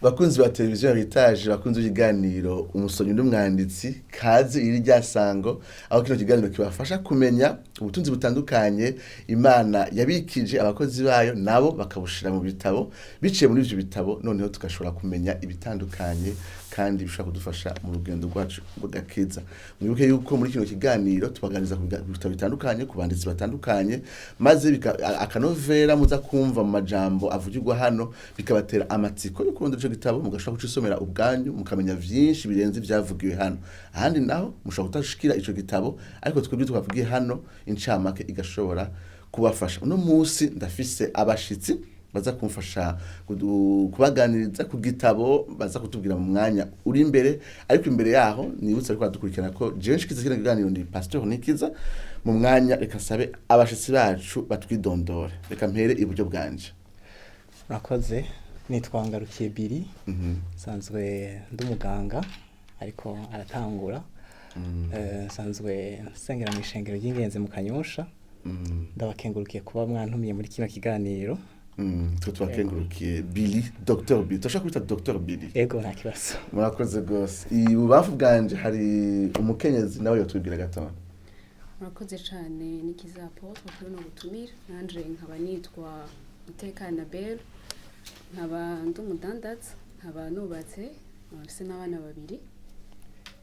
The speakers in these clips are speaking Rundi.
Bakunzi ba televiziyo Heritage, bakunzi b'ikiganiro Umusomyi n'Umwanditsi, kaze iri rya sango aho kino kiganiro kibafasha kumenya ubutunzi butandukanye Imana yabikije abakozi bayo, nabo bakabushira mu bitabo. Biciye muri ivyo bitabo, noneho tugashobora kumenya ibitandukanye kandi bishobora kudufasha mu rugendo rwacu rw'agakiza. Mwibuke yuko muri kino kiganiro tubaganiriza ku bitabo bitandukanye, ku banditsi batandukanye, maze akanovera muza kumva mu majambo avugirwa hano bikabatera amatsiko yo kurondera ico gitabo, mugashobora kucisomera ubwanyu, mukamenya vyinshi birenze ivyavugiwe hano. Ahandi naho mushobora kutashikira ico gitabo, ariko twebwe twavugiye hano incamake igashobora kubafasha. Uno munsi ndafise abashitsi baza kumfasha kubaganiriza ku gitabo baza kutubwira mu mwanya uri imbere. Ariko imbere yaho, nibutse ariko badukurikirana ko jewe nshikiza kino kiganiro ndi Pasteur Nikiza. Mu mwanya reka nsabe abashitsi bacu batwidondore. Reka mpere iburyo bwanje. Murakoze, nitwa Ngarukiye Biri, nsanzwe ndi umuganga ariko aratangura. Nsanzwe nsengera mu ishengero ry'Ingenzi mu Kanyosha. Ndabakengurukiye kuba mwantumiye muri kino kiganiro. Twe tubakengurukiye, Billy, Dr Billy. Turashobora kwita Dr Billy? Ego, nta kibazo. Murakoze rwose. Ibubamfu bwanje hari umukenyezi, nawe yotubwira gatoya. Murakoze cyane, Nikiza Apôtre, kuri no gutumira. Nanje nkaba nitwa Mutekana Belle, nkaba ndi umudandaza, nkaba nubatse, nkaba mfise n'abana babiri.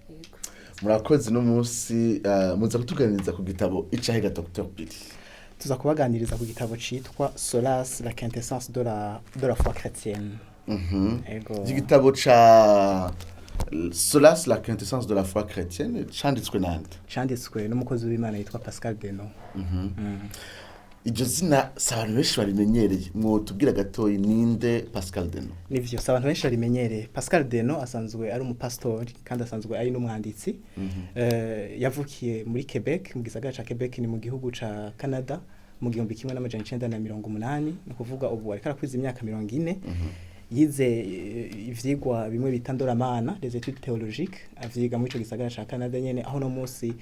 Yego. Murakoze. No munsi muza kutuganiriza ku gitabo icahiga, Dr Billy? Tuza kubaganiriza ku gitabo citwa Solas, la quintessence de la foi chrétienne. Ego. Iki gitabo ca Solas, la quintessence de la foi chrétienne canditswe nande? Canditswe n'umukozi w'Imana yitwa Pascal Deno. Iryo zina si abantu benshi barimenyereye. Mwotubwira gatoyi, ninde Pascal Deno? Nivyo, si abantu benshi barimenyereye. Pascal Deno asanzwe ari umupastori kandi asanzwe ari n'umwanditsi. Yavukiye muri Quebec, mu gisagara ca Quebec, ni mu gihugu ca Canada, mu 1980, ni ukuvuga ubu ariko arakwiza imyaka 40. Yize ivyigwa bimwe bita ndoramana, les études théologiques, avyiga muri ico gisagara ca Canada nyene, aho no munsi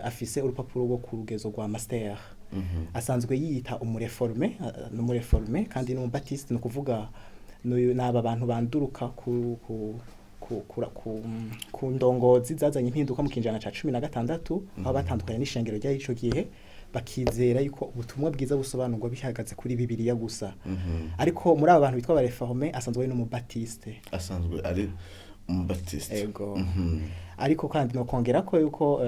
afise urupapuro rwo ku rugezo rwa master. Asanzwe yiyita umu réformé, ni umu réformé kandi ni umubatiste, ni ukuvuga n'aba bantu banduruka ku ndongozi zazanye impinduka mu kinjana ca 16, aho batandukanye n'ishengero ryari ico gihe, bakizera yuko ubutumwa bwiza busobanurwa bihagaze kuri Bibiliya gusa. Ariko muri aba bantu bitwa aba réformés, asanzwe ari n'umubatiste. Asanzwe ari umubatiste. Ego. Ariko kandi nokongera ko yuko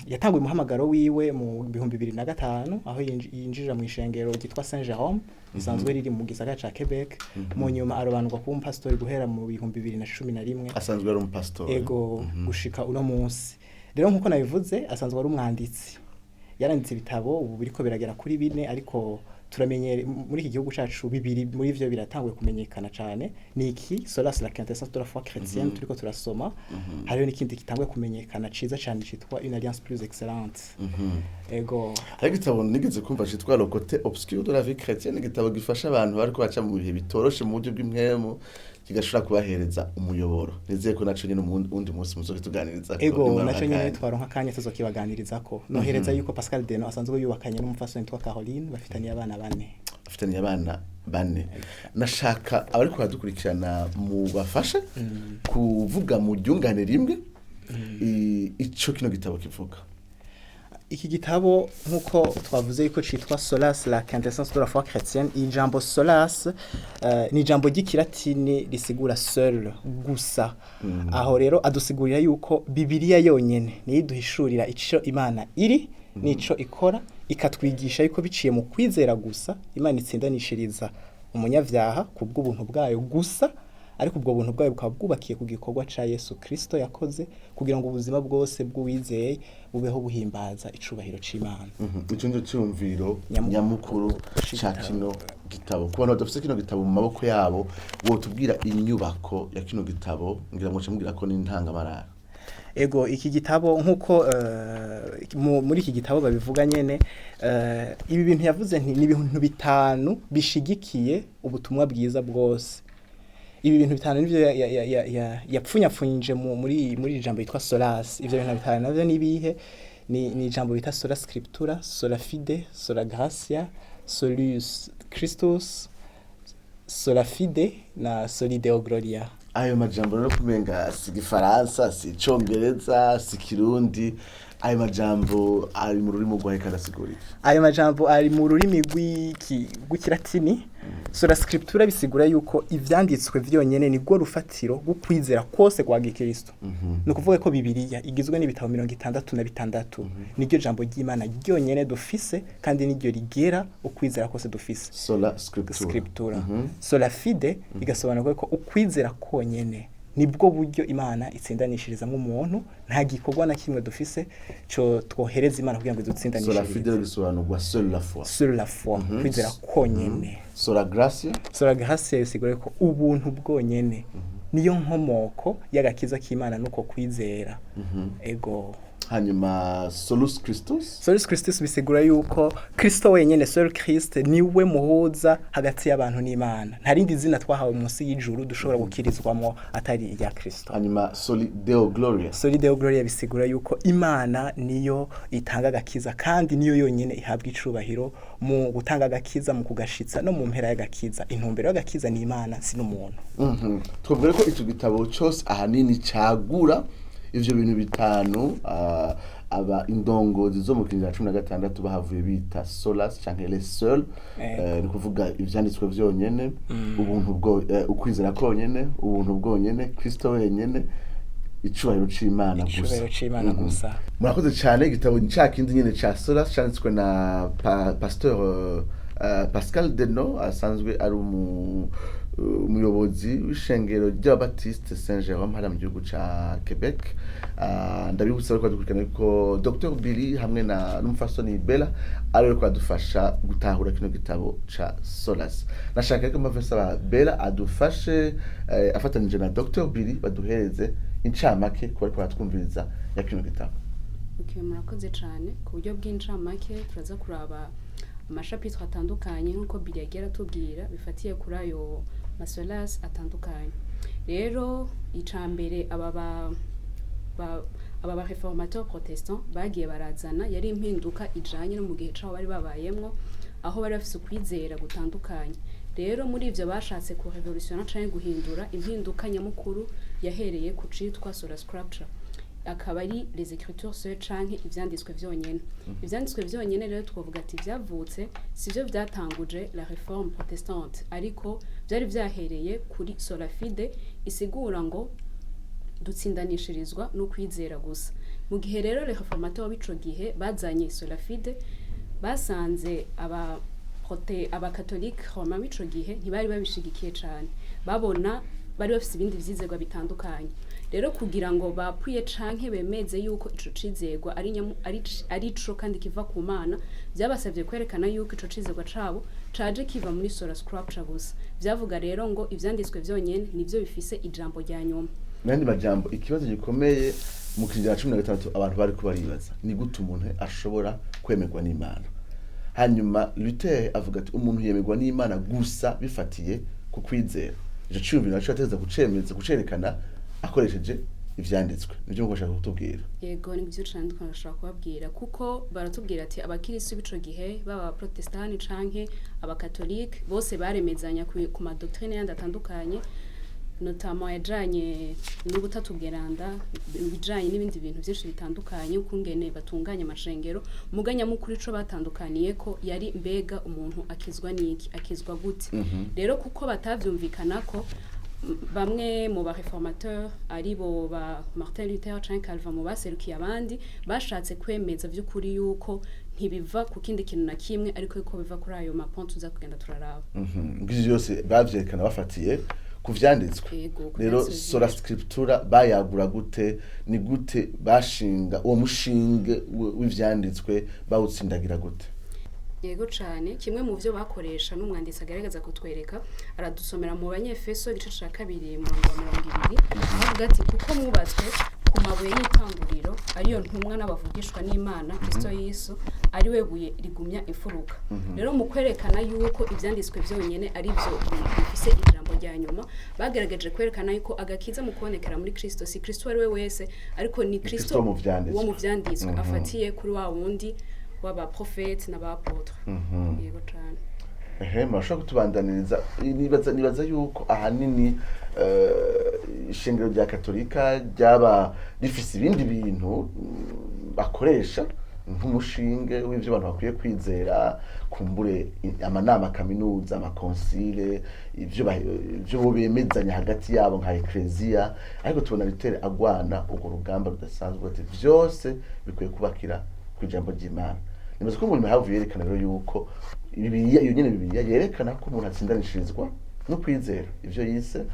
yatanguye umuhamagaro wiwe mu 2005, aho yinjira mu ishengero ryitwa Saint Jerome risanzwe riri mu gisagara ca Quebec. Mu nyuma arobanurwa kuba umupasitori guhera mu 2011. Asanzwe ari umupasitori. Ego, gushika uno munsi. Rero nkuko nabivuze, asanzwe ari umwanditsi, yaranditse ibitabo ubu biriko biragera kuri bine, ariko turamenyere muri iki gihugu cacu bibiri muri ivyo biratanguye kumenyekana cane. Ni iki Solas, la quintessence de la foi chrétienne turiko turasoma. Hariho n'ikindi gitanguye kumenyekana ciza cane citwa Une alliance plus excellente. Ego. Hari igitabo nigeze kumva citwa Le côté obscur de la vie chrétienne, igitabo gifasha abantu bariko baca mu bihe bitoroshe mu buryo bw'impwemu, kigashobora kubahereza umuyoboro. Nizeye ko naco nyene uwundi munsi muzokituganiriza. Ego, naco nyene twaronka akanya tuzokibaganirizako. Nohereza yuko Pascal Deno asanzwe yubakanye n'umupfasoni witwa Caroline, bafitaniye abana bane. Afitaniye abana bane. Nashaka abariko baradukurikirana mu bafashe kuvuga mu ryungane rimwe ico kino gitabo kivuga. Iki gitabo, nk'uko twavuze yuko citwa Solas, la quintessence de la foi chrétienne, ijambo solas ni ijambo ry'ikilatini risigura seul, gusa. Aho rero adusigurira yuko Bibiliya yonyene niyo iduhishurira ico Imana iri n'ico ikora, ikatwigisha yuko biciye mu kwizera gusa Imana itsindanishiriza umunyavyaha ku bw'ubuntu bwayo gusa, ariko ubwo buntu bwayo bukaba bwubakiye ku gikorwa ca Yesu Kristo yakoze kugira ngo ubuzima bwose bw'uwizeye bubeho buhimbaza icubahiro c'Imana. Ico nico cyumviro Nyamukuru. nyamukuru ca kino gitabo. Ku bantu badafise kino gitabo mu maboko yabo, wotubwira inyubako ya kino gitabo? Ngira ngo mubwira ko n'intangamarara. Ego, iki gitabo nk'uko muri iki gitabo babivuga nyene, ibi bintu yavuze nti ni ibintu bitanu bishigikiye ubutumwa bwiza bwose. Ibi bintu bitanu nivyo yapfunyapfunyije muri iri jambo yitwa solas. Ivyo bintu bitanu navyo ni ibihe? Ni ijambo bita sola scriptura, sola fide, sola gratia, solus Christus. Sola fide na soli deo gloria. Ayo majambo rero kumenga si igifaransa, si icongereza, si ikirundi, ayo majambo ari mu rurimi rwahe kandi asigura iki? Ayo majambo ari mu rurimi rw'ikilatini. Sola scriptura bisigura yuko ivyanditswe vyonyene nirwo rufatiro rw'ukwizera kwose kwa gikristo. Ni ukuvuga ko Bibiliya igizwe n'ibitabo 66, niryo jambo ry'Imana ryonyene dufise kandi niryo rigera ukwizera kose dufise. Sola scriptura. Scriptura. Sola fide igasobanura ko ukwizera konyene nibwo buryo Imana itsindanishirizamwo umuntu, nta gikorwa na kimwe dufise co twohereza Imana kugira ngo Sola idutsindanishirize. fide bisobanurwa seul la foi. Sur la foi, kwizera konyene. Sola gratia. Sola gratia bisigura ko ubuntu bwonyene niyo nkomoko y'agakiza k'Imana nuko kwizera. Ego. Hanyuma solus Christus. Solus Christus bisigura yuko Kristo wenyene, Sol Christ, niwe muhuza hagati y'abantu n'Imana. Nta rindi zina twahawe munsi y'ijuru dushobora gukirizwamo atari irya Kristo. Hanyuma soli deo gloria. Soli Deo Gloria bisigura yuko Imana niyo itanga agakiza kandi niyo yonyene ihabwa icubahiro mu gutanga agakiza, mu kugashitsa no mu mpera y'agakiza. Intumbero y'agakiza ni Imana, si n'umuntu. Twavuga ko ico gitabo cose ahanini cagura ivyo bintu bitanu, aba indongozi zo mu kinyejana 16 bahavuye bita solas canke les seuls, ni kuvuga ivyanditswe vyonyene, ubuntu bwo ukwizera konyene, ubuntu bwonyene, Kristo wenyene, icubahiro c'Imana gusa. Icubahiro c'Imana gusa. Murakoze cyane. Igitabo ni ca kindi nyene ca Solas canditswe na pasteur Pascal Deno, asanzwe ari umuyobozi w'ishengero ry'Ababatiste Saint Jerome hariya mu gihugu ca Quebec. Ndabibutsa ko dukurikirana ko Dr Billy hamwe na n'umufasoni Bella ari we kwadufasha gutahura kino gitabo ca Solas. Nashaka ko mpave nsaba Bella adufashe, afatanije na Dr Billy, baduhereze incamake ku bariko baratwumviriza ya kino gitabo. Okay, murakoze cyane. Ku buryo bw'incamake turaza kuraba amashapitro atandukanye nk'uko Billy yagiye aratubwira, bifatiye kuri ayo masolas atandukanye. Rero ica mbere aba ba reformateur protestant bagiye barazana yari impinduka ijanye no mu gihe cabo bari babayemwo, aho bari bafise ukwizera gutandukanye. Rero muri ivyo bashatse ku revolutiona canke guhindura, impinduka nyamukuru yahereye ku citwa sola scriptura, akaba ari les écritures seules canke ivyanditswe vyonyene. Ivyanditswe vyonyene rero twovuga ati vyavutse sivyo vyatanguje la réforme protestante, ariko vyari vyahereye kuri sola fide, isigura ngo dutsindanishirizwa no kwizera gusa. Mu gihe rero les réformateurs b'ico gihe bazanye sola fide, basanze abakatolike romain b'ico gihe ntibari babishigikiye cane, babona bari bafise ibindi vyizerwa bitandukanye. Rero kugira ngo bapfuye canke bemeze yuko ico cizerwa ari co kandi kiva ku Mana, byabasabye kwerekana yuko ico cizerwa cabo caje kiva muri sola scriptura gusa. Vyavuga rero ngo ivyanditswe vyonyene nivyo bifise ijambo rya nyuma. Mu yandi majambo, ikibazo gikomeye mu kinyejana 16 abantu bari baribaza ni gute umuntu ashobora kwemerwa n'Imana. Hanyuma Luther avuga ati umuntu yemerwa n'Imana gusa bifatiye ku kwizera. Ico ciyumviro naco yateza kucemeza, kucerekana akoresheje ivyanditswe. Nivyo muko ashaka kutubwira. Yego, ni byo cyane twashobora kubabwira, kuko baratubwira ati abakirisitu b'ico gihe, baba abaprotestani canke abakatolike, bose baremezanya ku madoctrine yandi atandukanye, notamment yajanye n'ubutatu bweranda, ibijanye n'ibindi bintu byinshi bitandukanye, ukungene batunganya amashengero. Muga nyamukuru ico batandukaniye ko yari mbega umuntu akizwa n'iki, akizwa gute? Rero kuko batavyumvikanako, bamwe mu ba réformateur, ari bo ba Martin Luther canke Calvin mu baserukiye abandi, bashatse kwemeza vy'ukuri yuko ntibiva ku kindi kintu na kimwe, ariko yuko biva kuri ayo mapoints tuza kugenda turaraba. Ivyo vyose bavyerekana bafatiye ku vyanditswe. Yego, ku Rero vyanditswe. sola scriptura bayagura gute? Ni gute bashinga uwo mushinge w'ivyanditswe? Bawutsindagira gute? Yego cane. Kimwe mu vyo bakoresha n'umwanditsi agaragaza kutwereka, aradusomera mu Banyefeso igice ca 2, umurongo wa 20, aho avuga ati kuko mwubatswe ku mabuye y'itanguriro, ariyo ntumwa n'abavugishwa n'Imana, Kristo Yesu ari we buye rigumya imfuruka. Rero mu kwerekana yuko ivyanditswe vyonyene ari byo bifise ijambo rya nyuma, bagerageje kwerekana yuko agakiza mu kubonekera muri Kristo si Kristo uwo ari we wese, ariko ni Kristo Kristo mu vyanditswe. wo mu vyanditswe, afatiye kuri wa wundi w'abaprofete n'abaapôtre. Yego cane. Ehe, murashobora kutubandaniriza. Nibaza yuko ahanini ishengero rya Katolika ryaba rifise ibindi bintu bakoresha nk'umushinge w'ivyo abantu bakwiye kwizera, kumbure amanama kaminuza, amakonsile, ivyo bo bemezanya hagati yabo nka ekleziya. Ariko tubona Luteri agwana urwo rugamba rudasanzwe, ati vyose bikwiye kubakira ku ijambo ry'Imana. Nibaza ko umuntu havuye yerekana rero yuko Bibiliya, iyo nyene Bibiliya yerekana ko umuntu atsindanishirizwa no kwizera ivyo yise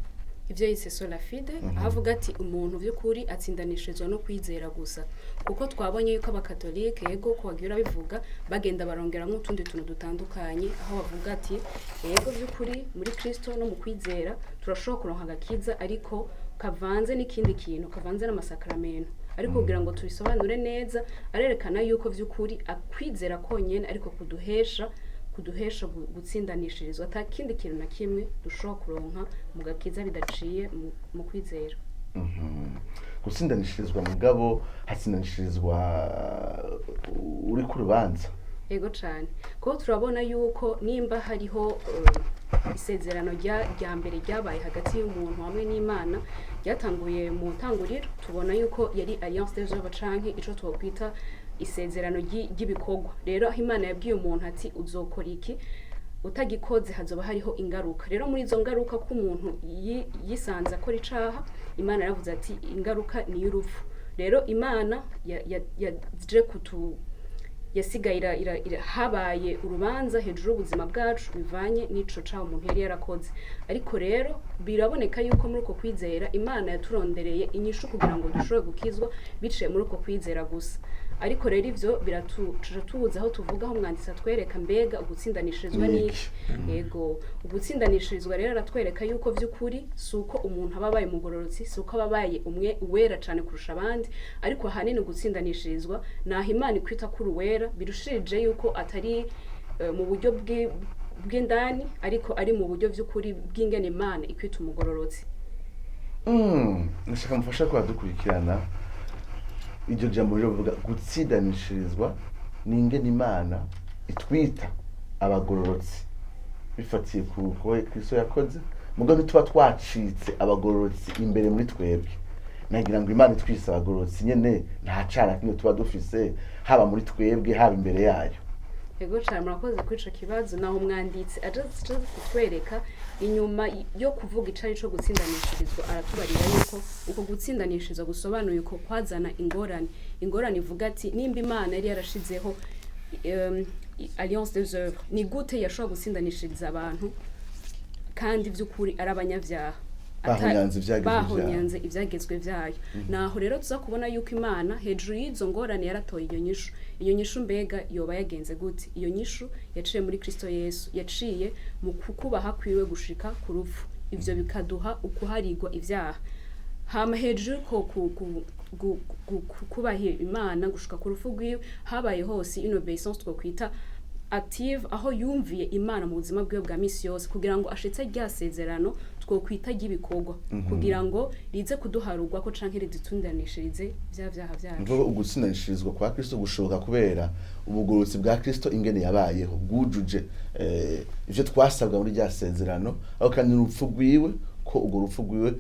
Ivyo yise sola fide, aho avuga ati umuntu by'ukuri atsindanishirizwa no kwizera gusa, kuko twabonye yuko Abakatolike, yego, ko bagira bivuga, bagenda barongeramo utundi tuntu dutandukanye, aho bavuga ati yego, by'ukuri muri Kristo no mu kwizera turashobora kuronka agakiza, ariko kavanze n'ikindi kintu, kavanze n'amasakramento. Ariko kugira ngo tubisobanure neza, arerekana yuko by'ukuri akwizera konyene ariko kuduhesha gutsindanishirizwa, ata kindi kintu na kimwe dushobora kuronka mu gakiza bidaciye mu kwizera. Gutsindanishirizwa, mugabo hatsindanishirizwa uri ku rubanza. Yego cyane, kuko turabona yuko nimba hariho isezerano rya mbere ryabaye hagati y'umuntu hamwe n'Imana, ryatanguye mu ntanguriro, tubona yuko yari alliance des œuvres canke ico twokwita isezerano ry'ibikorwa. Rero aho Imana yabwiye umuntu ati uzokora iki, utagikoze hazoba hariho ingaruka. Rero muri izo ngaruka, ko umuntu yisanze akora icaha, Imana yaravuze ati ingaruka ni y'urupfu. Rero Imana yaje kutu yasigaye habaye urubanza hejuru y'ubuzima bwacu bivanye n'ico caha umuntu yari yarakoze. Ariko rero biraboneka yuko muri uko kwizera Imana yaturondereye inyishu kugira ngo dushobore gukizwa biciye muri uko kwizera gusa. Ariko rero ivyo biratuca tubuza aho tuvuga, aho umwanditsi atwereka mbega ugutsindanishirizwa Ni n'iki. Yego, ugutsindanishirizwa rero aratwereka yuko vy'ukuri si uko umuntu aba abaye umugororotsi, si uko aba abaye umwe uwera cane kurusha abandi, ariko ahanini ugutsindanishirizwa naho Imana ikwita kuri uwera birushirije, yuko atari mu buryo bw'indani, ariko ari mu buryo vy'ukuri bw'ingene Imana ikwita umugororotsi. Ndashaka mufasha kubadukurikirana iryo jambo rero rivuga gutsindanishirizwa ni ingene Imana itwita abagororotsi bifatiye ku kuba Kristo yakoze, mugabo ntituba twacitse abagororotsi imbere muri twebwe. Nagira ngo Imana itwise abagororotsi nyene nta cara kimwe tuba dufise, haba muri twebwe, haba imbere yayo. Yego cyane, murakoze kuri ico kibazo. Naho umwanditsi aje kutwereka inyuma yo kuvuga icari co gutsindanishirizwa, aratubarira yuko uko gutsindanishirizwa gusobanuye uko kwazana ingorane. Ingorane ivuga ati nimba Imana yari yarashizeho alliance des œuvres, ni gute yashobora gutsindanishiriza abantu kandi by'ukuri ari abanyabyaha? Bahonyanze ivyagezwe vyayo. Bahonyanze ibyagezwe byayo. Naho rero tuza kubona yuko Imana hejuru y'izo ngorane yaratoye iyo nyishu. Iyo nyishu mbega yoba yagenze gute? Iyo nyishu yaciye muri Kristo Yesu, yaciye mu kukubaha kwiwe gushika ku rupfu, ivyo bikaduha ukuharigwa ivyaha. Hama hejuru ko kubaha Imana gushika ku rupfu rwiwe, habaye hose une obéissance twokwita active, aho yumviye Imana mu buzima bwiwe bwa misi yose kugira ngo ashitse rya sezerano twokwita ry'ibikorwa, kugira ngo rize kuduharurwa ko canke ridutundanishirize vya vyaha vyacu. Mvugo ugutsindanishirizwa kwa Kristo gushoboka kubera ubugororotsi bwa Kristo, ingene yabayeho bwujuje ivyo twasabwa muri rya sezerano, aho kandi urupfu rwiwe, ko urwo rupfu rwiwe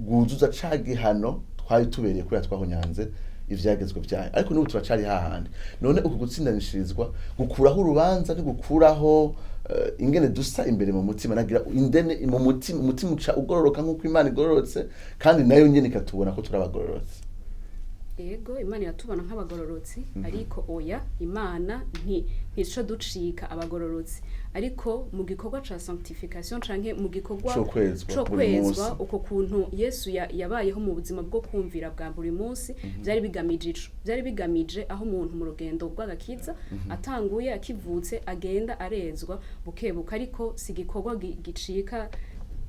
rwuzuza ca gihano twari tubereye kubera twahonyanze ivyagezwe vyayo. Ariko n'ubu turacari hahandi. None uku gutsindanishirizwa gukuraho urubanza? Ntigukuraho ingene dusa imbere mu mutima. Nagira indene mu mutima, umutima uca ugororoka nk'uko Imana igororotse, kandi nayo nyene ikatubona ko turabagororotse. Yego, Imana iratubona nk'abagororotsi, ariko oya, Imana ntico ducika abagororotsi, ariko mu gikorwa ca sanctification canke mu gikorwa Co kwezwa co buri kwezwa, munsi. Uko kuntu Yesu yabayeho mu buzima bwo kumvira bwa buri munsi, byari bigamije ico, byari bigamije aho umuntu mu rugendo rw'agakiza atanguye akivutse agenda arezwa bukebuka. Ariko si igikorwa gicika,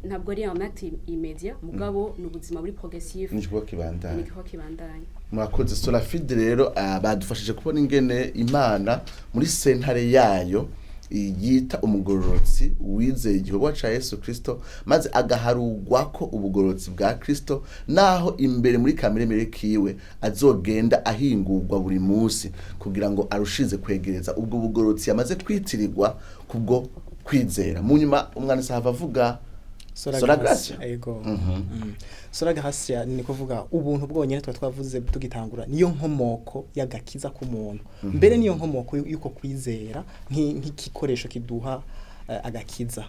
ntabwo ari un acte immédiat, mugabo ni ubuzima buri progressif. Ni igikorwa kibandanya. Ni igikorwa kibandanya. Murakoze. Sola fide rero, badufashije kubona ingene Imana muri sentare yayo yita umugororotsi wizeye igikorwa ca Yesu Kristo, maze agaharugwa ko ubugororotsi bwa Kristo, naho imbere muri kamere kiwe azogenda ahingurwa buri munsi kugira ngo arushize kwegereza ubwo bugororotsi yamaze kwitirirwa kubwo kwizera. Mu nyuma umwanditsi ahava avuga Sola gratia. Ego. Sola gratia ni kuvuga ubuntu bwonyene twa twavuze tugitangura, niyo nkomoko y'agakiza k'umuntu. Mbere niyo nkomoko y'uko kwizera nk'igikoresho kiduha agakiza.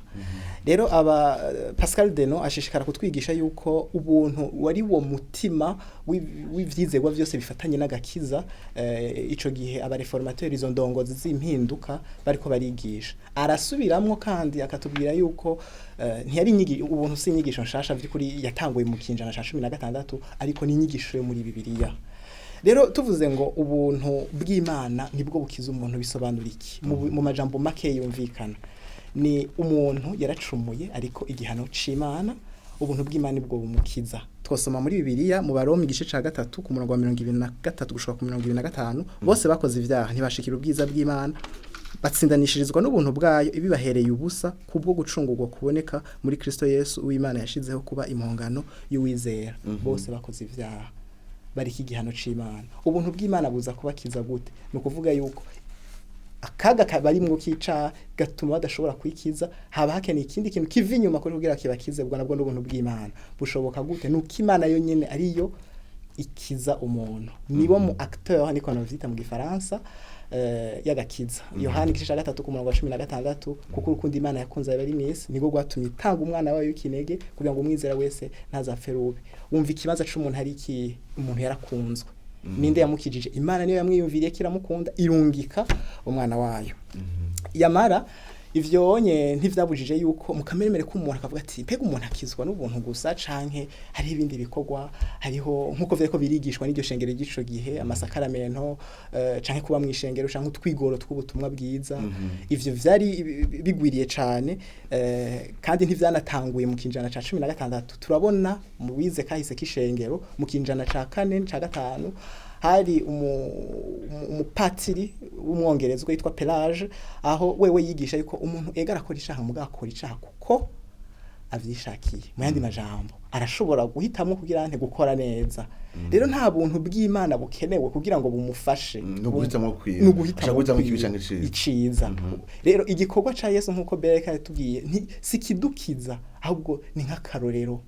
Rero aba Pascal Deno ashishikara kutwigisha yuko ubuntu wari wo mutima w'ivyizegwa vyose bifatanye n'agakiza. Ico gihe aba reformateurs, izo ndongozi z'impinduka, bariko barigisha. Arasubiramwo kandi akatubwira yuko ntiyari ubuntu si inyigisho nshasha vy'ukuri yatanguye mu kinjana ca 16, ariko ni inyigisho yo muri Bibiliya. Rero tuvuze ngo ubuntu bw'Imana nibwo bukiza umuntu, bisobanura iki? Mu majambo make yumvikana, ni umuntu yaracumuye, ariko igihano c'Imana, ubuntu bw'Imana nibwo bumukiza. Twosoma muri Bibiliya mu Baroma igice ca 3 ku murongo wa 23 gushika ku 25: "Bose bakoze ivyaha, ntibashikira ubwiza bw'Imana, batsindanishirizwa n'ubuntu bwayo ibibahereye ubusa kubwo gucungurwa kuboneka muri Kristo Yesu, uw'Imana yashizeho kuba impongano y'uwizera." Bose bakoze ivyaha, bariko igihano c'Imana. Ubuntu bw'Imana buza kubakiza gute? Ni ukuvuga yuko akaga kabarimwo k'icaha gatuma badashobora kwikiza, haba hakeneye ikindi kintu kiva inyuma kuri kugira kibakize. Bwo nabwo n'ubuntu bw'Imana. Bushoboka gute? Nuko Imana yo nyene ariyo ikiza umuntu, nibo mu acteur, niko navyita mu Gifaransa, y'agakiza. Yohani igice ca 3 ku murongo wa 16: "Kuko urukundo Imana yakunze abari mw'isi nibwo rwatumye itanga umwana wayo w'ikinege, kugira ngo umwizera wese ntazapfe rubi." Wumva ikibazo c'umuntu ari ikihe? Umuntu yarakunzwe. Ninde yamukijije? Imana niyo yamwiyumviriye kiramukunda, irungika umwana wayo. Yamara ivyo onye ntivyabujije yuko mu kameremere k'umuntu akavuga ati: "Mbega umuntu akizwa n'ubuntu gusa, canke hariho ibindi bikorwa?" Hariho nkuko vyariko birigishwa n'iryo shengero ry'ico gihe, amasakaramento, canke kuba mw'ishengero, canke utwigoro tw'ubutumwa bwiza. Ivyo vyari bigwiriye cane, kandi ntivyanatanguye mu kinjana ca 16. Turabona mu bize kahise k'ishengero, mu kinjana ca kane ca gatanu hari umupatiri w'umwongereza yitwa Pelage, aho wewe yigisha yuko umuntu ega arakora icaha, mugabo akora icaha kuko avyishakiye. Mu yandi majambo, arashobora guhitamwo kugira ante gukora neza. Rero nta buntu bw'Imana bukenewe kugira ngo bumufashe. Ni uguhitamwo kwiwe. Ni uguhitamwo Ashobora guhitamwo ikibi kwiwe. canke iciza. Iciza. Rero igikorwa ca Yesu, nk'uko Bereka yatubwiye, si kidukiza, ahubwo ni nk'akarorero.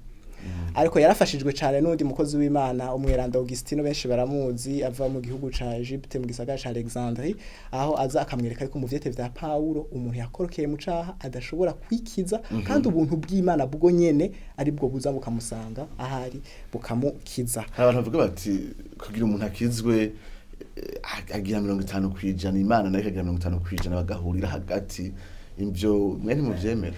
Ariko yarafashijwe cyane n'undi mukozi w'Imana, umweranda Augustino, benshi baramuzi, ava mu gihugu ca Egypte, mu gisagara ca Alexandrie, aho aza akamwereka yuko mu vyete vya Paulo umuntu yakorokeye mu caha adashobora kwikiza, kandi ubuntu bw'Imana bwo nyene ari bwo buza bukamusanga ahari bukamukiza. Hari abantu bavuga bati kugira umuntu akizwe, agira 50%, Imana nayo ikagira 50%, bagahurira hagati. Ibyo mwe ntimuvyemera?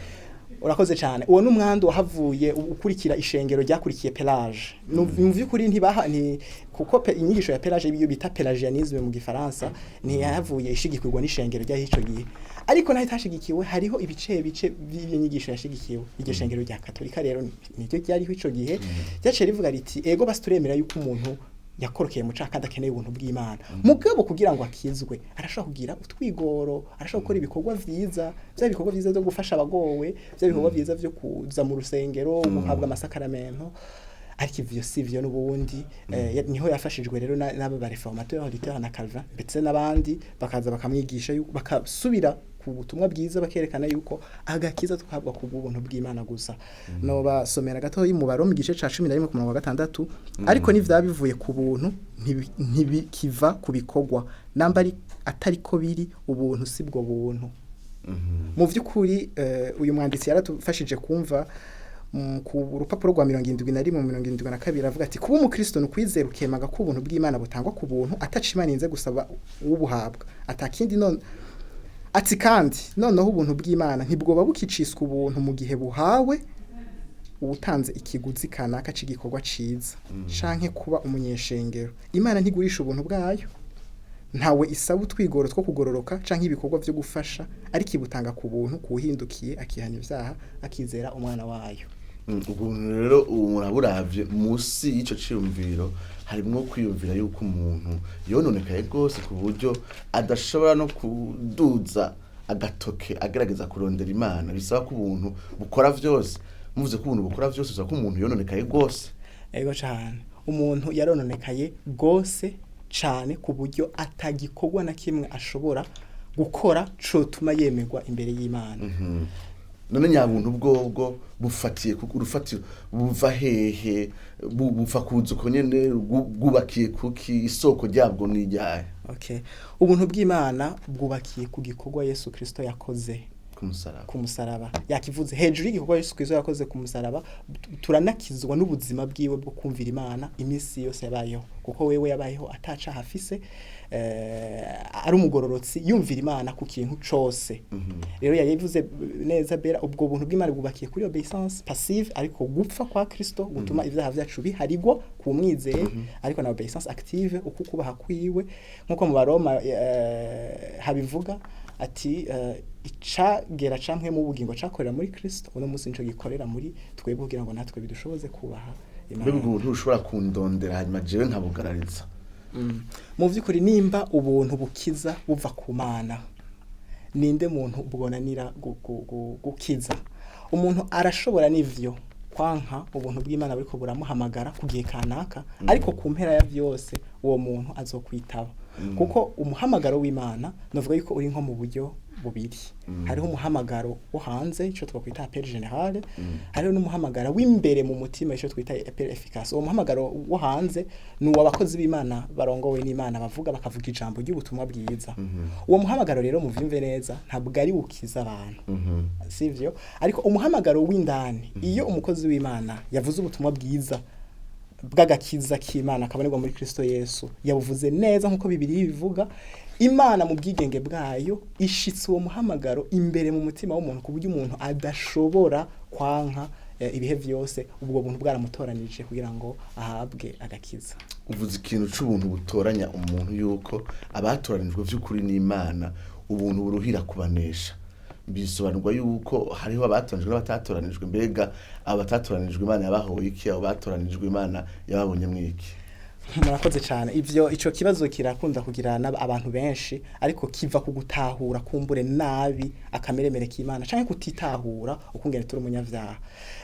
Urakoze cyane. Uwo n'umwandu wahavuye ukurikira ishengero ryakurikiye Pelage. Mu vy'ukuri ntibaha ni kuko inyigisho ya Pelage, iyo bita pélagianisme mu Gifaransa, ntiyahavuye ishigikirwa n'ishengero rya ico gihe. Ariko naho itashigikiwe, hariho ibice bice by'iyo nyigisho yashigikiwe. Iryo shengero rya Katolika rero niryo ryariho ico gihe, ryaciye rivuga riti: "Ego basi, turemera yuko umuntu yakorokeye mu caha kandi akeneye ubuntu bw'Imana, mugabo kugira ngo akizwe arashobora kugira utwigoro, arashobora gukora ibikorwa vyiza, vya bikorwa vyiza byo gufasha abagowe, vya bikorwa vyiza vyo kuza mu rusengero, guhabwa amasakaramento." Ariko ivyo si vyo n'ubundi. Niho yafashijwe rero n'aba ba réformateur, Luther na Calvin, ndetse n'abandi, bakaza bakamwigisha yuko bakasubira ku butumwa bwiza, bakerekana yuko agakiza tuhabwa ku bw'ubuntu bw'Imana gusa. No basomera gato mu Baroma igice ca 11 ku murongo wa 6: "Ariko n'ivyaba bivuye ku buntu, ntibikiva ku bikorwa. Namba ari atari ko biri, ubuntu si bwo buntu." Mu by'ukuri, uyu mwanditsi yaratufashije kumva ku rupapuro rwa 71, 72, avuga ati: "Kuba umukristo ni ukwizera ukemaga ko ubuntu bw'Imana butangwa ku buntu, ataca Imana inze gusaba ubuhabwa atakindi." None ati: "Kandi noneho ubuntu bw'Imana ntibwoba bukiciswa ubuntu mu gihe buhawe uwutanze ikiguzi kanaka c'igikorwa ciza canke kuba umunyeshengero. Imana ntigurisha ubuntu bwayo, ntawe isaba utwigoro two kugororoka canke ibikorwa vyo gufasha, ariko ibutanga ku buntu kuwuhindukiye akihana ivyaha, akizera umwana wayo." Ubuntu rero ubu muraburavye munsi y'ico ciyumviro harimwo kwiyumvira yuko umuntu yononekaye rwose ku buryo adashobora no kuduza. agatoke agerageza kurondera Imana, bisaba ko ubuntu bukora vyose. Muvuze ko ubuntu bukora vyose, bisaba ko umuntu yononekaye rwose. Ego cyane, umuntu yarononekaye rwose cyane, ku buryo atagikorwa na kimwe ashobora gukora cotuma yemerwa imbere y'Imana. None nyabuntu bwobwo bufatiye ku urufatiro buva hehe? Buva kuza uko nyene? Bwubakiye kuki? Isoko ryabwo ni iryahe? Okay, ubuntu bw'Imana bwubakiye ku gikorwa Yesu Kristo yakoze ku musaraba. Ku musaraba. Yakivuze hejuru y'igikorwa Yesu Kristo yakoze ku musaraba, turanakizwa n'ubuzima bwiwe bwo kumvira Imana iminsi yose yabayeho, kuko wewe yabayeho atacaha afise, ari umugororotsi, yumvira Imana ku kintu cose. Rero yabivuze neza bera, ubwo buntu bw'Imana bwubakiye kuri obéissance passive, ariko gupfa kwa Kristo gutuma ivyaha vyacu biharigwa ku mwizeye, ariko na obéissance active, uko kubaha kwiwe, nkuko mu Baroma habivuga ati icagera camwe mu bugingo cakorera muri Kristo, uno munsi nico gikorera muri twebwe, kugira ngo natwe bidushoboze kubaha Mbega Imana. ubwo buntu ushobora kundondera, hanyuma jewe nkabugarariza? Mu vy'ukuri, nimba ubuntu bukiza buva ku Mana, ninde muntu bwonanira gukiza? Umuntu arashobora n'ivyo kwanka ubuntu bw'Imana buriko buramuhamagara ku gihe kanaka, ariko ku mpera ya vyose uwo muntu azokwitaba, kuko umuhamagaro w'Imana novuga yuko uri nko mu buryo bubiri. Hariho umuhamagaro wo hanze, ico twakwita appel général, hariho n'umuhamagaro w'imbere mu mutima, ico twita appel efficace. Uwo muhamagaro wo hanze ni uw'abakozi b'Imana barongowe n'Imana bavuga, bakavuga ijambo ry'ubutumwa bwiza. Uwo muhamagaro rero, muvyumve neza, ntabwo ari ukiza abantu, sivyo? Ariko umuhamagaro w'indani, iyo umukozi w'Imana yavuze ubutumwa bwiza bw'agakiza k'Imana kabonerwa muri Kristo Yesu, yabuvuze neza nk'uko Bibiliya bivuga, Imana mu bwigenge bwayo ishitse uwo muhamagaro imbere mu mutima w'umuntu, ku buryo umuntu adashobora kwanka ibihe vyose ubwo buntu bwaramutoranije kugira ngo ahabwe agakiza. Uvuze ikintu c'ubuntu butoranya umuntu, yuko abatoranijwe vy'ukuri n'Imana ubuntu buruhira kubanesha. Bisobanurwa yuko hariho abatoranijwe n'abatatoranijwe. Mbega abo batatoranijwe Imana yabahoye iki? Abo batoranijwe Imana yababonye mwiki? Murakoze cyane. Ivyo ico kibazo kirakunda kugira abantu benshi, ariko kiva ku gutahura kumbure nabi akameremere k'Imana canke kutitahura ukungene turi umunyavyaha.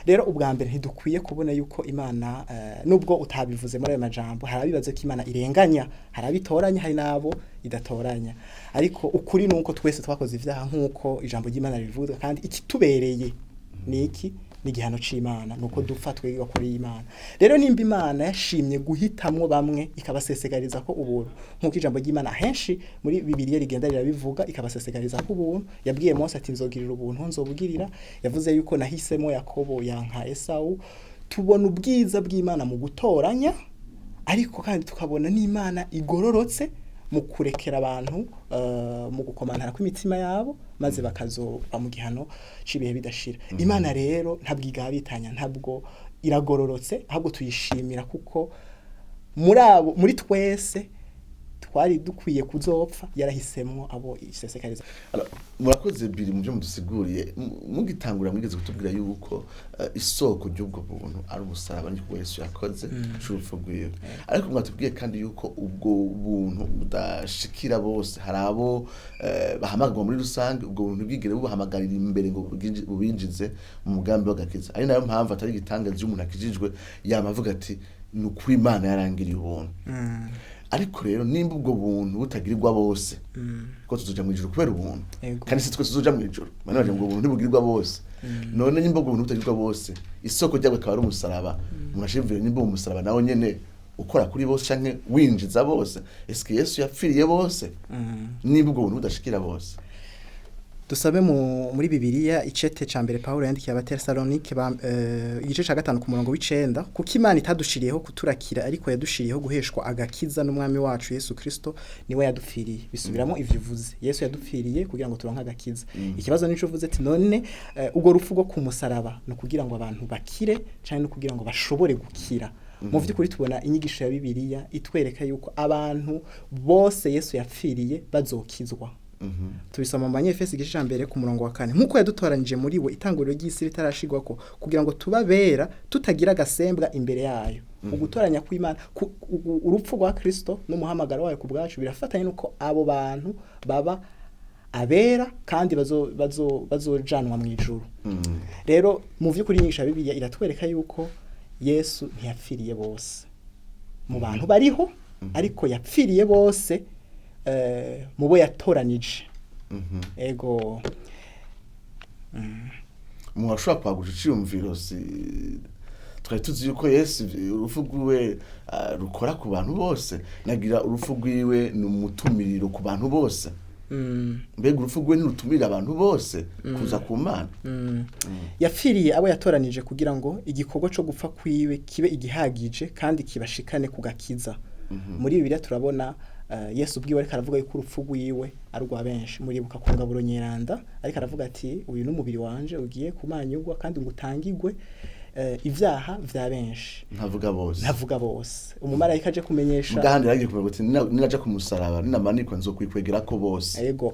Rero ubwa mbere, ntidukwiye kubona yuko Imana, nubwo utabivuze muri ayo majambo, hari abibaza ko Imana irenganya, hari abitoranya, hari n'abo idatoranya. Ariko ukuri nuko twese twakoze ivyaha nk'uko ijambo ry'Imana ribivuga, kandi ikitubereye ni iki? Ni igihano c'Imana, nuko dupfa twebwe kuri Imana. Rero nimba Imana yashimye guhitamwo bamwe ikabasesegariza ko ubuntu, nk'uko ijambo ry'Imana henshi muri Bibiliya rigenda rirabivuga, ikabasesegariza ko ubuntu, yabwiye Mose ati: "Nzogirira ubuntu nzobugirira." Yavuze yuko nahisemo Yakobo yanka Esawu. Tubona ubwiza bw'Imana mu gutoranya, ariko kandi tukabona n'Imana igororotse mu kurekera abantu mu gukomantara kw'imitima yabo, maze bakazoba mu gihano c'ibihe bidashira. Imana rero ntabwo igabitanya, ntabwo iragororotse, ahubwo tuyishimira kuko muri abo, muri twese twari dukwiye kuzopfa, yarahisemwo abo isesekariza. Alors, murakoze biri mu byo mudusiguriye. Mugitangura mwigeze kutubwira yuko isoko ry'ubwo buntu ari umusaraba n'igikorwa Yesu yakoze c'urupfu rwiwe, ariko mwatubwiye kandi yuko ubwo buntu budashikira bose. Hari abo bahamagarwa muri rusange, ubwo buntu bwigere bubahamagarira imbere ngo bubinjize mu mugambi w'agakiza, ari nayo mpamvu atari igitangaza iyo umuntu akijijwe yama avuga ati: "Ni ukuri Imana yarangiriye ubuntu." Ariko rero nimba ubwo buntu butagirirwa bose, ko tuzoja mu ijuru kubera ubuntu? Kandi si twese tuzoja mu ijuru. Bane baje ngo ubuntu ntibugirirwa bose. None nimba ubwo buntu butagirirwa bose, isoko ryabwo akaba ari umusaraba, umuntu ashimvira nimba uwo musaraba nawo nyene ukora kuri bose canke winjiza bose. Eske Yesu yapfiriye bose nimba ubwo buntu budashikira bose? Dusabe muri Bibiliya icete ca mbere Paulo yandikiye Abatesalonike ba igice ca 5 ku murongo w'9: "Kuko Imana itadushiriyeho kuturakira, ariko yadushiriyeho guheshwa agakiza n'Umwami wacu Yesu Kristo, niwe yadupfiriye." Bisubiramo ivyo uvuze, Yesu yadupfiriye kugira ngo turonke agakiza. Ikibazo nico uvuze ati: "None ubwo rupfu rwo ku musaraba ni kugira ngo abantu bakire canke no kugira ngo bashobore gukira?" Mu vy'ukuri tubona inyigisho ya Bibiliya itwereka yuko abantu bose Yesu yapfiriye bazokizwa. Tubisoma mu Banyefesi igice ca 1 ku murongo wa 4: "Nk'uko yadutoranyije muri we itanguriro ry'isi ritarashigwako, kugira ngo tuba bera tutagira agasembwa imbere yayo." Ugutoranya kw'Imana, urupfu rwa Kristo n'umuhamagaro wayo ku bwacu birafatanye nuko abo bantu baba abera kandi bazojanwa mu ijuru. Rero mu vy'ukuri inyigisho ya Bibiliya iratwereka yuko Yesu ntiyapfiriye bose mu bantu bariho, ariko yapfiriye bose mu bo yatoranije. Ego. Umuntu ashobora kwagura iciyumviro, si twari tuzi yuko Yesu urupfu rwiwe rukora ku bantu bose? Nagira urupfu rwiwe ni umutumiriro ku bantu bose. Mbega urupfu rwiwe ntirutumirira abantu bose kuza ku Mana? Yapfiriye abo yatoranije kugira ngo igikorwa cyo gupfa kwiwe kibe igihagije kandi kibashikane ku gakiza. Muri Bibiliya turabona Yesu ubwiwe ariko aravuga yuko urupfu rwiwe ari urwa benshi. Muribuka ku ngaburo nyeranda, ariko aravuga ati: "Uyu ni umubiri wanje ugiye kumanyurwa kandi ngo utangigwe ivyaha vya benshi." Ntavuga bose. Ntavuga bose. Umumarayika aje kumenyesha Mugahandi yaragiye kumenya ati: "Ninaja ku musaraba, ninamanikwa, nzokwikwegera ko bose." Ego.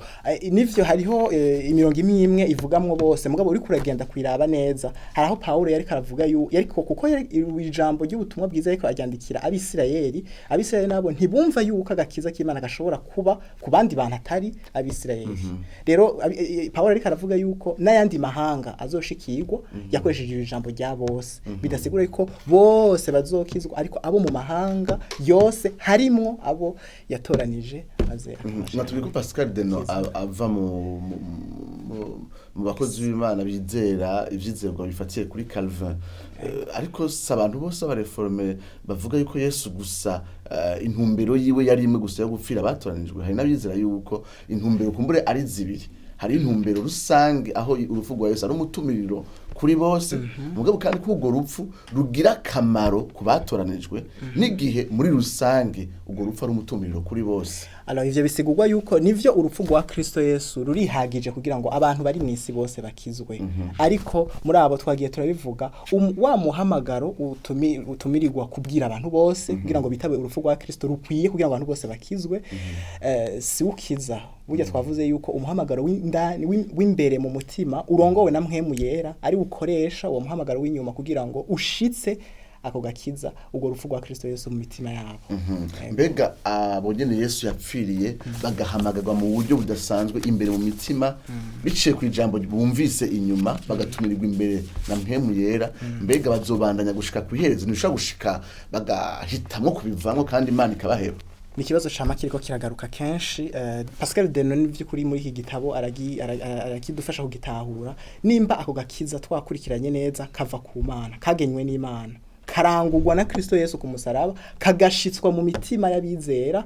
Nivyo, hariho imirongo imwe imwe ivugamwo bose, mugabo uriko uragenda kwiraba neza, hari aho Paulo yariko aravuga yariko, kuko ijambo ry'ubutumwa bwiza yariko aryandikira Abisirayeli. Abisirayeli nabo ntibumva yuko agakiza k'Imana gashobora kuba ku bandi bantu atari Abisirayeli. Rero Paulo ariko aravuga yuko n'ayandi mahanga azoshikirwa, yakoresheje ijambo rya bose, bidasigura yuko bose bazokizwa, ariko abo mu mahanga yose harimwo abo yatoranije maze akabasha. Natubwiye ko Pascal Deno ava mu bakozi b'Imana bizera ivyizerwa bifatiye kuri Calvin. Ariko si abantu bose b'aba réformés bavuga yuko Yesu gusa intumbero yiwe yari imwe gusa yo gupfira abatoranijwe. Hari n'abizera yuko intumbero kumbure ari zibiri: hari intumbero rusange, aho urupfu rwa Yesu ari umutumiriro kuri bose, mugabo kandi ko urwo rupfu rugira akamaro ku batoranijwe, n'igihe muri rusange urwo rupfu ari umutumiriro kuri bose. Alors, ivyo bisigurwa yuko nivyo, urupfu rwa Kristo Yesu rurihagije kugira ngo abantu bari mw'isi bose bakizwe. Ariko muri abo twagiye turabivuga, wa muhamagaro utumirirwa kubwira abantu bose kugira ngo bitabe urupfu rwa Kristo rukwiye kugira ngo abantu bose bakizwe, si ukiza. Burya twavuze yuko umuhamagaro w'indani, w'imbere mu mutima urongowe na Mpwemu Yera, ari ukoresha uwo muhamagaro w'inyuma kugira ngo ushitse ako gakiza, urwo rupfu rwa Kristo Yesu mu mitima yabo. Mbega abo nyene Yesu yapfiriye bagahamagarwa mu buryo budasanzwe imbere mu mitima biciye ku ijambo bumvise inyuma, bagatumirirwa imbere na Mpwemu Yera, mbega bazobandanya gushika ku iherezo? Ntibishobora gushika bagahitamwo kubivamwo kandi Imana ikabaheba? Ni ikibazo cama kiriko kiragaruka kenshi. Pascal Denon by'ukuri muri iki gitabo arakidufasha kugitahura. Nimba ako gakiza twakurikiranye neza kava ku Mana, kagenywe n'Imana, karangurwa na Kristo Yesu ku musaraba, kagashitswa mu mitima y'abizera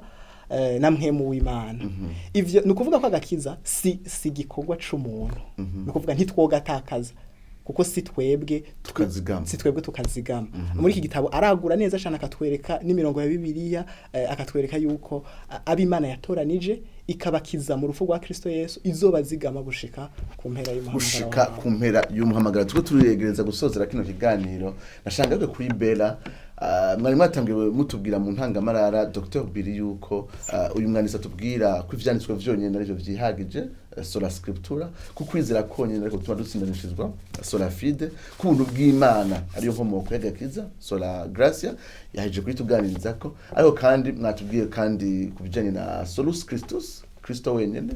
na Mpwemu w'Imana, ivyo ni ukuvuga ko agakiza si igikorwa c'umuntu. Ni ukuvuga ntitwogatakaza kuko si twebwe Tukazigama. Si twebwe tukazigama. Muri iki gitabo aragura neza cyane, akatwereka n'imirongo ya Bibiliya, akatwereka yuko ab'Imana yatoranije ikabakiza mu rupfu rwa Kristo Yesu izobazigama gushika ku mpera y'umuhamagaro Gushika wabo. ku mpera y'umuhamagaro. Turiko turiyegereza gusozera kino kiganiro. Nashaka kuri Bera, mwari mwatangiwe mutubwira mu ntangamarara, Dr Biri, yuko uyu mwanditsi atubwira ko ivyanditswe vyonyene arivyo vyihagije, sola scriptura, ko kwizera konyene ariko gutuma dutsindanishirizwa, sola fide, ko ubuntu bw'Imana ariyo nkomoko y'agakiza, sola gratia, yaheje kuyituganiriza ko. Ariko kandi mwatubwiye kandi ku bijanye na solus Christus, Kristo wenyene,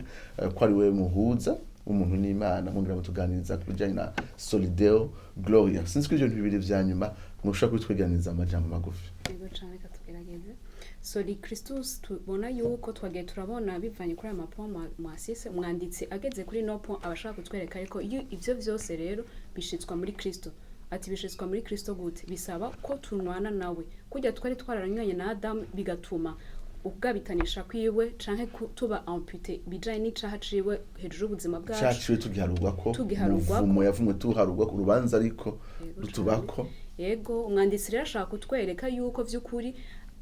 ko ari we muhuza umuntu n'Imana. Mwongera mutuganiriza ku bijanye na soli Deo gloria. Sinzi ko ivyo bintu bibiri vya nyuma mushobora kubitweganiriza amajambo magufi. Yego cane, reka tugerageze. Soli Christus, tubona yuko twagiye turabona bivanye kuri aya ma points mwasise. Umwanditsi ageze kuri no point aba ashaka kutwereka ariko iyo ivyo vyose rero bishitswa muri Kristo. Ati: "Bishitswa muri Kristo gute?" Bisaba ko tunwana nawe kurya twari twararanyuranye na Adamu, bigatuma ubwabitanisha kwiwe canke tuba amputé bijanye n'icaha ciwe hejuru y'ubuzima bwacu. Caciwe tugiharurwako. Tugiharurwako. Umuvumo yavumwe tuharurwa ku rubanza, ariko Yego. rutubako. Cane. Yego, umwanditsi rero ashaka kutwereka yuko vy'ukuri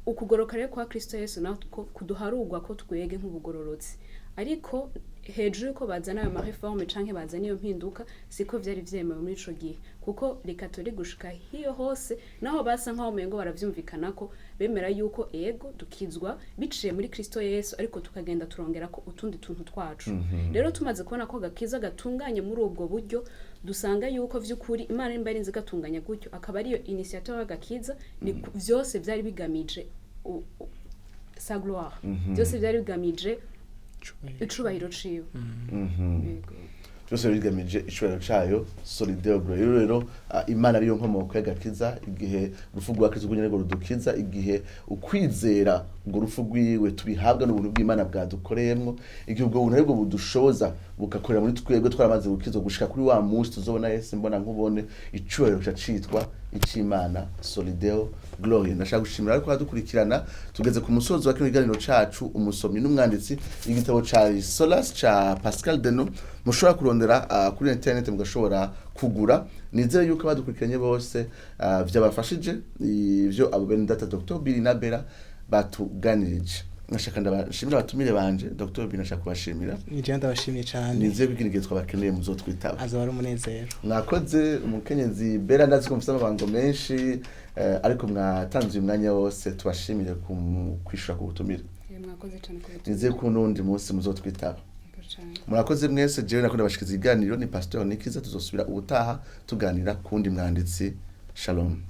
ukugoroka rero kwa Kristo Yesu natwo kuduharurwa ko twege nk'ubugororotsi. Ariko hejuru yuko bazana ayo ma réformes canke bazana iyo mpinduka, siko vyari vyemewe muri ico gihe, kuko reka turi gushika hiyo hose naho basa nkaho umengo baravyumvikanako, bemera yuko ego dukizwa biciye muri Kristo Yesu, ariko tukagenda turongera ko utundi tuntu twacu. Rero tumaze kubona ko gakiza gatunganye muri ubwo buryo, dusanga yuko vy'ukuri Imana nimba yarinze gatunganya gutyo, akaba ariyo initiateur y'agakiza, ni vyose vyari bigamije sa gloire, byose byari bigamije Icubahiro ciwe. Yego. Byose bigamije icubahiro cayo, Soli Deo Gloria. Rero Imana ariyo nkomoko y'agakiza, igihe urupfu rwa Kristo rwonyene rwo rudukiza, igihe ukwizera urwo rupfu rwiwe tubihabwa n'ubuntu bw'Imana bwadukoreyemwo, igihe ubwo buntu aribwo budushoboza bugakorera muri twebwe twaramaze gukizwa gushika kuri wa munsi tuzobona Yesu mbona nkubone, icubahiro ca citwa ic'Imana, Soli Deo Gloria. Ndashaka gushimira ariko badukurikirana. Tugeze ku musozo wa kino kiganiro cacu, umusomyi n'umwanditsi. Igitabo ca Solas ca Pascal Deno mushobora kurondera kuri internet mugashobora kugura. Nizere yuko abadukurikiranye bose vyabafashije ivyo abo bene data Dr Billy na Bella batuganirije. Nashaka ndabashimira abatumire banje. Dr Billy, nashaka kubashimira. Ni jewe ndabashimiye cyane. Nizeye ko ikindi gihe twabakeneye muzotwitaba. Azaba ari umunezero. Mwakoze. Umukenyezi Bera, ndazi ko mufite amabango menshi, ariko mwatanze uyu mwanya wose, tubashimire kwishura ku butumire. Mwakoze cyane ku butumire. Nizeye ko n'undi munsi muzotwitaba. Yego cane. Murakoze mwese. Jewe nakunda bashikiza ikiganiro ni Pasteur Nikiza. Tuzosubira ubutaha tuganira ku wundi mwanditsi. Shalom.